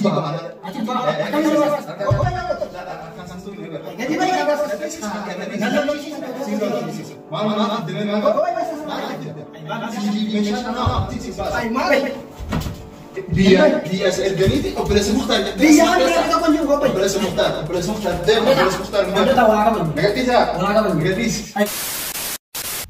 Ati gadi bayi. Biyya as erganiiti obboleessa Muktaar jettee. Biyya ani tokko hin jiru qophii. Obboleessa Muktaar, obboleessa Muktaar deema, obboleessa Muktaar Wantoota waa qaban. Nagadhiisaa. Waa qaban. Nagadhiisi.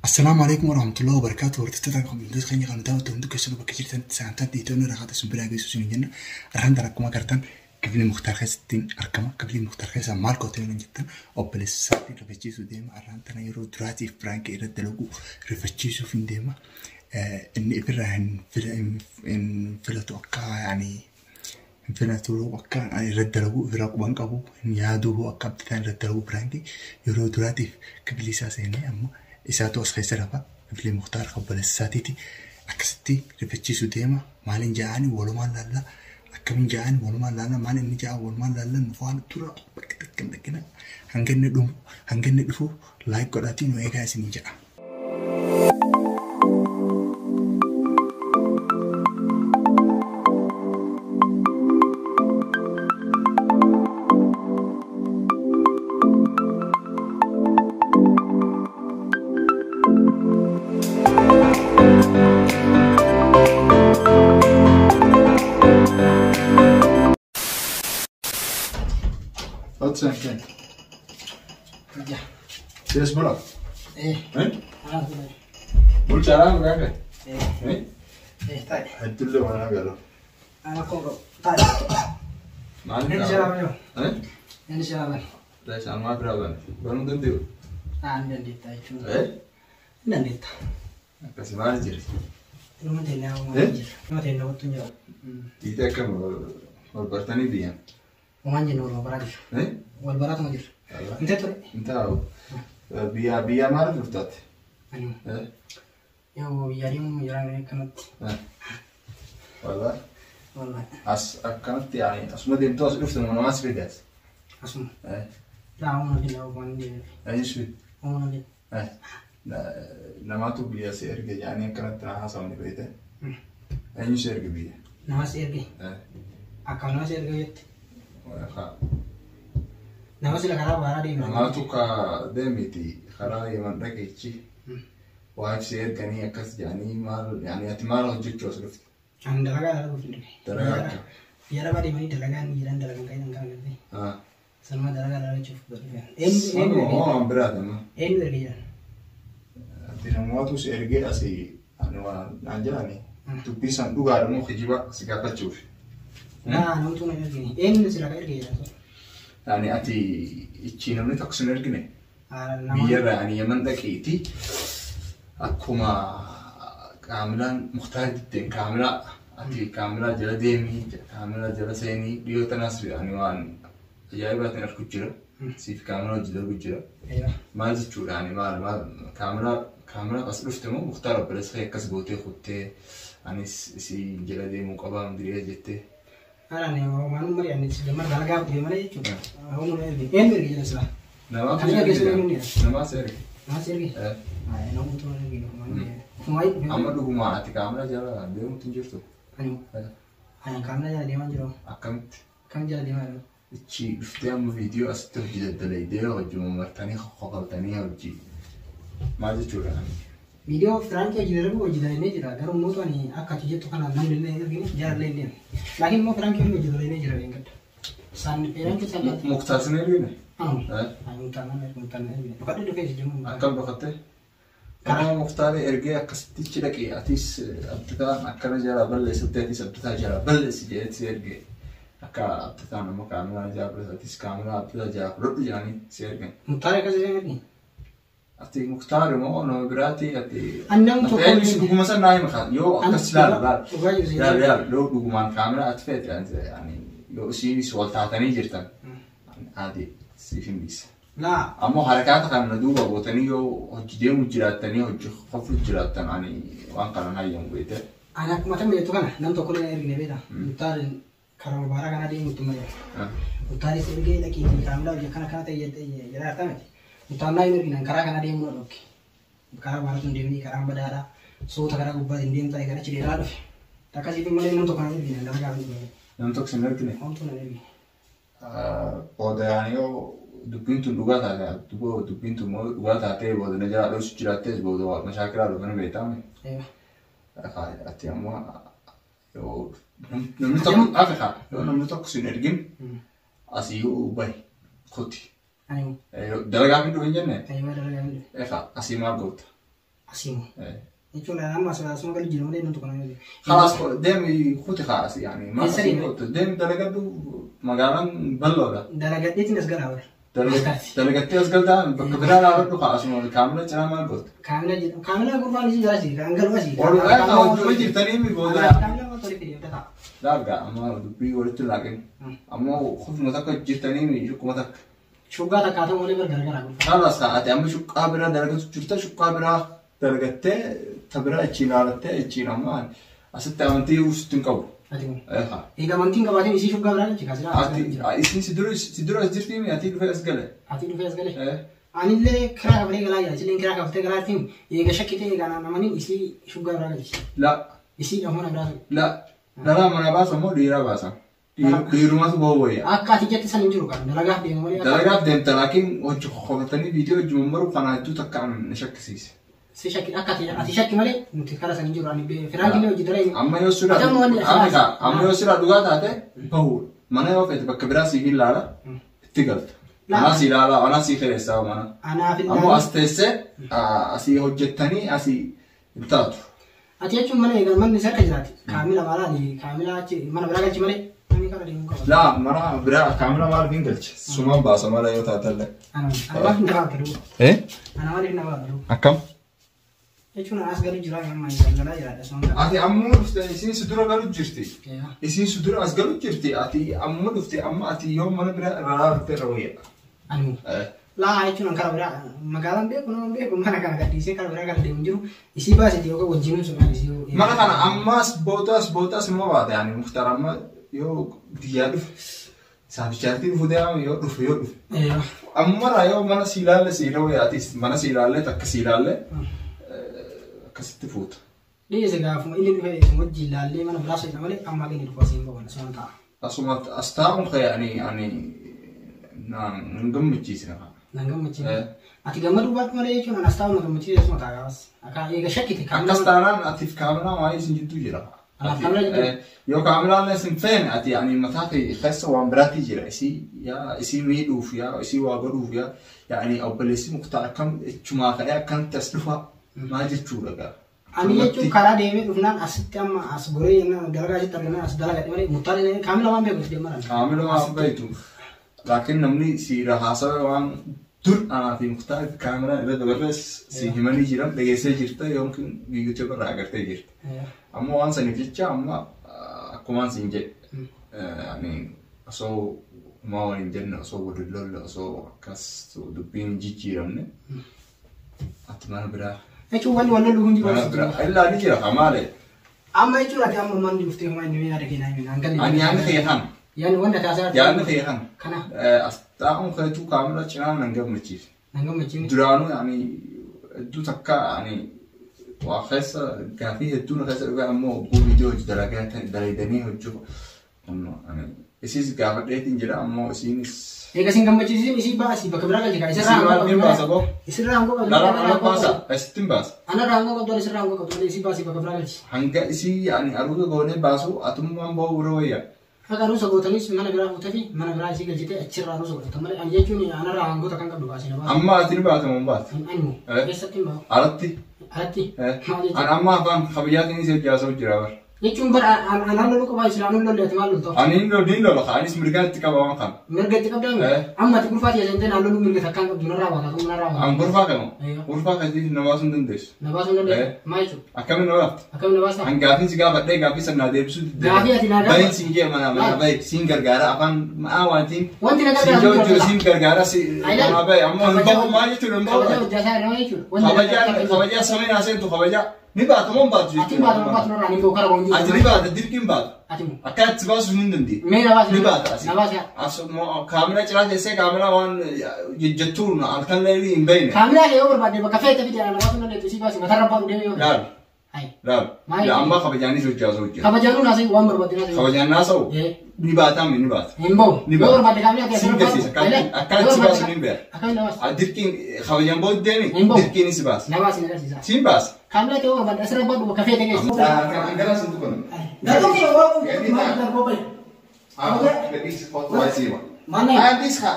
Assalaamu alaikum warahmatullahi wabarakatuh. Hordoftoota hordoftoota keenya kan daawwattu hundi keessanuu bakka jirtanitti sagantaan dhiitonni rakkata sun biraa geessu isin jenna. Arraan tana akkuma agartan kifli Muktaar keessatti argama. Kifli Muktaar keessaa maal gootee yoo jettan obboleessa isaatiin rifachiisuu deema. Arraan tana yeroo duraatiif piraankii irratti dalagu rifachiisuuf hin deema. Inni ifirraa hin filatu akka yaani hin filatu akka irratti dalagu ofirraa quban qabu hin yaadu akka abditaan irratti dalagu piraankii yeroo duraatiif kifli isaa seenee amma isaatu as keessa rafa kifli Muktaar obboleessa isaatiiti akkasitti rifachiisuu deema. Maaliin ja'anii walumaan laalla akkamiin ja'anii walumaan laalla maal inni ja'a walumaan laalla nu faana tura bakka takka hin dhaqina hanga inni dhumu hanga inni dhufu laayik godhaatii nu eegaa isinii ja'a. Wat zijn kijk. Ja. Dit is bula. Eh. Eh? Anaas bula. Bulchaadhaan dhugaa kee? Eh. Eh? Eh taa'e. Heddullee waan agarra. Ana koo qabu. Taa'e. Maal Inni sharaban yoo. Eh? Inni sharaban. Leeshaan maa biraa bane? Banuu danda'u? Aa ni dandeetta jechuudha. Eh? Ni dandeetta. Akkasi maal jira? Nama teennaa Eh? waan jira. Nama teennaa wattu hin jiru. Dhiitee akkam wal bartanii biyyaan? Waan jennu wal baraa jira. Eh? Wal baraatuma jira. Intee ture. Intaa biyya biyya maal dhuftaate? Ani Eh? yoo biyya deemu jiraan akkanatti. Eh. Walaa Wallahi as akkanatti yaani asuma deemtuu as dhufte nama as fidaas. asuma. Eh? Laa humna fida waan deebiif. Eenyu si fide? Humna fida. Eh. Namaatu biyya si erge jedhanii akkanatti na haasawani beekte. Eenyu si erge biyya? Nama si erge. Eh. Akkam nama si erge jette. Haa. Nama sila karaa baaraa deemu. Namaatu ka deemiti karaa Yemen dhageechi. Waa si erganii akkas jedhanii maal yaani ati maal hojjechuu as dhufte? Ani dalagaa dalaguuf hin dhufe. Dalagaa akkam? Biyya arabaa deemanii dalagaa inni jedhan dalagan kan kan gartee. Haa. Sanuma dalagaa dalaguuf dhufe. Sanuma Eenyu moo waan biraati amma? eenyu erge jedhan? Ati namootatu si ergee asii ani waan naan jedhani dubbii san dhugaadha moo kijiba si gaafachuuf. Laa namtu na ergine. Eenyu sila ka erge jedhan? Yaani ati ichi namni tokko sin ergine Nama biyyarraa yaani Yemen dhaqiiti akkuma kaamilaan Muktaar jetteen kaamilaa ati kaamilaa jala deemii kaamilaa jala seenii dhiyoo tanaas yaani waan ajaa'ibaatiin argu jira siif kaamilaa hojii darbu jira. Eeyyuu. Maal jechuudha ani maal maal kaamilaa kaamilaa as dhufte moo Muktaar obboleessa kee akkas gootee kuttee anis isii jala deemuu qabaa diree jettee. Ana waan mari'anne jamar dalagaa dhufe malee jechuudha. Humna erge. Eenyu erge jedhan sila? Namaatu Kan erge erge. sun inni Namaas erge. Nama si erge? Eh. Namtu na erge. Ofumaa Amma dhugumaan ati kaamilaa jala deemuutu hin jirtu. Ani ani kaamilaa jala deemaa jiru. Akkamitti? Kam jala deemaa jiru? Ichi dhuftee amma viidiyoo asitti hojii daddalaydee hojii martanii qoqqoqaltanii hojii maal jechuudha? Viidiyoo firaankii hojii dalagu hojii dalagnee jira. Garuu immoo ani akka ati jettu kana namni illee hin ergine jaalallee hin deemne. Laakiin immoo firaankii hojii dalagnee jira beekadha. Isaan firaankii isaan laatti. Muktaar sin ergine? Anu. Eh? Ani muktaar nama erge muktaar na ergine. Dhokadhe dhufee si jennu. Akkam dhokatte? Nama Muktaarii ergee akkasitti ichi dhaqee atis abdataan akkana jalaa balleessatti atis abdataa jalaa balleessi jedhee si ergee akka abdataan amma kaamilaa jalaa balleessi atis kaamilaa abdataa jalaa fudhadhu jedhanii si ergan. Muktaar akkas isheen ergine. Ati Muktaar moo nama biraati ati. Ani namni tokko Ati eenyu dhuguma san naa hima kaa yoo akkas ilaala laala. Dhugaa jiru si Yaala yaala yoo dhugumaan kaamilaa ati feete ani yoo isiinis wal taatanii jirtan ati siif hin dhiisa. Laa Ammoo harakaata kana duuba gootanii yoo hojii deemu jiraattanii hojii qofu jiraattan ani waan kana hayyamu beekte. Ani akkuma tan beektu kana nam tokko illee ergine beekta. Muktaar karaa baaraa kana deemu itti mari'ata. Muktaaris ergee dhaqiitii kaamilaa hojii akkana kana ta'e jedhaa jirta miti. Muktaar naa hin ergine karaa kana deemuu na dhorke. Karaa baaraatu hin deemini karaan badaadha. Soota karaa gubbaatiin deemtaa egaa achi dheeraa dhufe. Akkasitti malee nam tokko na ergine dalagaa hin dhufe. Namni tokko sin ergine. Homtuu na ergine. Booda yaani yoo dubbiin tun dhugaa taate dubbiin tun dhugaa taatee booda na jalaa dhoofsu jiraattees booda mashaakilaa dhufanii beektaame. Ati amma yoo namni tokko Afrikaa yoo namni tokko sin ergin asii yoo bahi kuti. Dalagaa fi dhufe hin jenne? Egaa asii maal goota? Asii moo? Jechuun amma asuma galu jira malee namni tokko nama ergine. Khalaas deemi kuti haa asii yaani maal asii goota? Deemi dalagadhu magaalaan bal'oodha. Dalagadheetiin as galaa bara. Dalagattee as galtaa bakka biraa dhaabadhu haa asuma kaamila cinaa maal goota? Kaamila jedhamu kaamila gurbaan isii jala asii kan galu asii. Ol haa hojjuma jirtanii mi booda. Kaamila maal tole fidee ta'a. Laargaa amma dubbii walitti laaqin. Amma kufuma takka jirtanii mi shukkuma takka. Shuggaa takka haa ta'u malee bar garagaraa gurbaa. Khalaas ati amma shuqqaa biraa dalagatu jirta shuqqaa biraa dalagattee ta biraa achiin haalattee achiin amma asitti amantii sitti hin qabu. Egaa amantiin qabaatiin isii shuggaa biraa jechuudha kaasiraa. Ati isin si dura as jirtii mi ati dhufee as gale? Ati dhufee as gale? Anillee kiraa kafalee galaa jira. Isillee kiraa kafalee galaa jirtiin eega shakkitee egaa namani isii shuggaa biraa galchi. La. Isii dha mana biraa sun. La. Dhalaa mana baasa moo dhiiraa baasa? Dhiirumatu ba'u wayya. Akka ati jette san hin jiru kan dalagaaf deemu malee. Dalagaaf deemta laakiin hojii qofatanii viidiyoo hojii maru kana hedduu takka na shakkisiise. Si shakki akka ati shakki malee nuti kara san hin jiru ani firaankilee hojii dalagee. Amma yoo sirraa amma yoo sirraa dhugaa taate bahu mana yoo feete bakka biraa siif ilaala itti galta. Anaa si ilaala anaa si kireessaa mana. Ammoo as teessee asii hojjettanii asii hin taatu. Ati jechuun mana eegal manni isa akka jiraati. Kaamila maalaani kaamila achi mana biraa galchi malee. Laa mana biraa kaamila maal hin galche sumaan baasa mala yoo taatellee. Ana maaliif na baata duuba? Ana maaliif na baata duuba? Akkam? Jechuun as galu jira amma galaa jiraadha sun. Ati ammoo dhufte isiin si dura galu jirti. Isiin si dura as galu jirti. Ati ammoo dhufte amma ati yoo mana biraa irraa dhufte irra wayya. Ani. Laa jechuun kara biraa magaalaan beeku nama beeku mana kana gadhiisee kara biraa kana deemu jiru isii baasiti yookaan wajjinuun sun isii. Mana kana ammas boodaas boodaas immoo baate ani Muktaar amma yoo biyyaa dhufe isaaf jaartii dhufu deema yoo dhufe yoo dhufe. Ammarraa yoo mana si ilaalle si irra wayya atis mana si ilaalle takka si ilaalle akkasitti fuuta. Dhiyeesse gaafuma inni dhufe wajjin ilaallee mana biraa socho'a malee amma gadi dhufu asiin bahu asuma ta'a. Asuma as taa'uun kee ani ani naan gammachiisne. Naan gammachiisne. Ati gammaduu baatu malee jechuun as taa'uun na gammachiise asuma ta'a gaafas. Akka eega shakkite. Akkas taanaan atiif kaameraa waa'ee isin jidduu jira. Yoo kaameraan isin feene ati ani mataa kee keessa waan biraatti jira isii yaa isii miidhuuf yaa isii waa godhuuf yaa yaani obboleessi Muktaar akkam ichumaa ka'ee akkanatti as dhufa maal jechuudha gaa. Ani jechuun karaa deemee dhufnaan asitti amma as goree jennaan dalagaa asitti argannaan as dalagaa malee Muktaar kaamila waan beeku deemaa. Kaamila waan beektu laakiin namni siira haasawa waan dur anaa fi Muktaar kaameraan irra dabarres si himanii jiran dhageessee jirta yookiin YouTube irraa agartee jirta. Amma waan saniif jecha amma akkumaan siin jedhe ani osoo homaa waliin jenne osoo waliin lolle osoo akkas dubbiin jijjiiramne ati mana biraa. Jechuun wanni wal lollu hundi Mana biraa illaa ni jira maale. Amma jechuun ati amma manni dhuftee homaa inni yaada keenyaa hin hangalle. Ani yaadni kee kana. Yaadni wanta taasaa. Yaadni kee kana. Kana. As taa'uun keetuu kaamila cinaa nan gammachiise. Nan gammachiise. Duraanuu ani hedduu takka ani waa keessa gaafii hedduu na keessa dhugaa ammoo oguu viidiyoo hojii dalagaa dalaydanii hojii isiis gaafadheetiin jira ammoo isiinis. Egaa isin gammachiisin isii baasii bakka biraa galchi kaa isirraa hangoo qabdu. Baasa boo. Isirraa hangoo qabdu. Dhala ana baasa isittiin baasa. Anarraa hangoo qabdu isirraa hangoo qabdu isii baasii bakka biraa galchi. Hanga isii ani aruuza goonee baasu atummaan ba'uu bira wayya. Akka aruuza gootanis mana biraa fuutee mana biraa isii galchitee achirraa aruuza godhatan malee ani jechuun anarraa hangoota kan qabdu baasii na baasa. Amma ati ni baata moo hin baatu? Ani moo eessatti hin baatu? Alatti. Alatti. Ani amma afaan kabayyaatiin isii hojjaa jira bara. Jechuun bara anaan loluu qabaa isin lolle ati maal lolta? Ani hin lola anis mirgaan itti qaba waan kana. Mirga itti qabdaa amma ati gurfaa ta'e seentee naan loluu mirga takkaan qabdu narraa baata kun narraa baata. An gurfaa kama? Gurfaa kan na baasuu hin dandeessu. Na baasuu hin dandeessu? Maal jechuudha? Akkamiin na baafta? Akkamiin na baasta? An gaafiin si gaafadhee gaafii sana naa deebisuu didde. Gaafii ati naa gaafadhe. Bahin siin jee mana mana bahi siin gargaara afaan ma'aa waatiin. Wanti na Siin gargaaru jiru siin gargaara si mana bahi ammoo hin bahu maal jechuudha hin bahu. Kabajaa hojjaasaa irraa jechuudha. Kabajaa sameen haaseentu kabajaa. Ni baatu moo hin baatu Ati baatu moo baatu narraa ni ba'u kara boonjii. Ati ni baata dirqiin baata. Ati moo. Akka itti baasuu hin dandeenye. Mee na baasi. Ni baata asi. Na baasi. As kaamila cinaa teessee kaamila waan jejjettuun halkan leelii hin beekne. Kaamilaa kee yoo barbaadde bakka feete fide na baasuu dandeettu isii baasi matarra baatu deemee yoo. Laal. Laal. Amma kabajaanis hojjaa osoo hojjeta. Kabajaanuu naasa'u waan barbaadde naasa'u. Kabajaan naasa'u. Ni baataa mi ni baata. Hin bahu. Ni Yoo baata. barbaadde kaamilaa ta'e Siin asirra garsiisa. baadhu. Akkanatti si baasu ni beera. Akkamiin na baasa? Dirqiin kabajaan booddeemi Hin bahu. dirqiin si baasa. Na baasi na garsiisa. Siin baasa. Kaamilaa ta'e yoo barbaadde asirra baadhu bakka feete geessi. Gara sun tuqan. Gartuu kee waa maal dargoo bahe. Maal na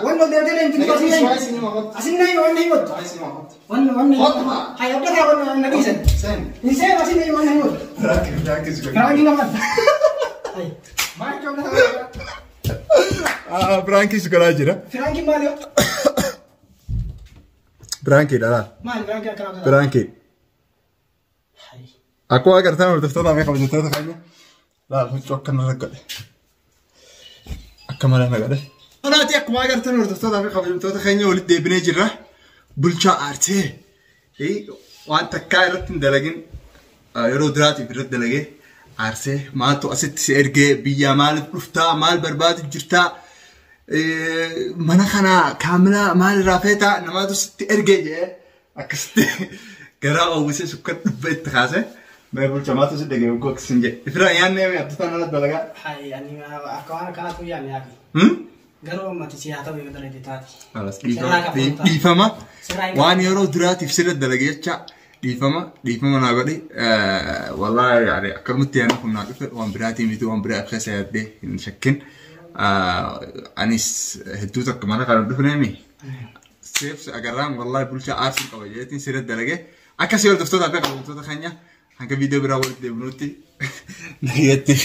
Wanni ol deemtee deemtu asin na asin na wanni himatu. Wanni wanni hay abdataa wanni na dhiisan. Hin seenu asin na wanni himatu. Firaangii nama. Hay maal qabda? Biraankii si godhaa jira. Firaangii maali yoo? Biraankii dha laal. Maali firaangii akkanaa ta'aa? Biraankii. Hay. Akkuma agartan hordoftoota fi kabajattoota keenya laal huccuu akka narra godhe. Akka malee na godhe. Kanaati akkuma agartan hordoftoota fi kabajattoota keenya walitti deebinee jirra. Bulchaa Aarsee waan takkaa irratti hin dalagin yeroo duraatiif irratti dalagee Aarsee maaltu asitti si ergee biyyaa maaliif dhuftaa maal barbaadu jirtaa mana kana kaamilaa maal irraa feetaa namaatu sitti ergee jedhee akkasitti garaa oowwisee sukkan dhibba itti kaase. Mee bulchaa maaltu si dhagee gogo akkasiin jedhe. Ifiraan yaadnee mee abdataan ala dalagaa. Hay ani akka waan akkanaatu yaadne yaaqi. Garuu ammatti si haa ta'u yoo dalagde taate. Alas Sirraa qabdu. dhiifama Sirraa hin waan yeroo duraatiif sirra dalage jecha dhiifama dhiifama naa godhi wallaahi yaani akkanumatti yaadni kun naa dhufe waan biraatii miti waan biraa keessa yaaddee hin shakkin anis hedduu takka mana kana dhufneemi seef agarraan wallaahi bulchaa aarsuun qaba jeetiin sirra dalage akkasii hordoftootaa fi kabajamtoota keenya hanga viidiyoo biraa walitti deebinutti nagaatti.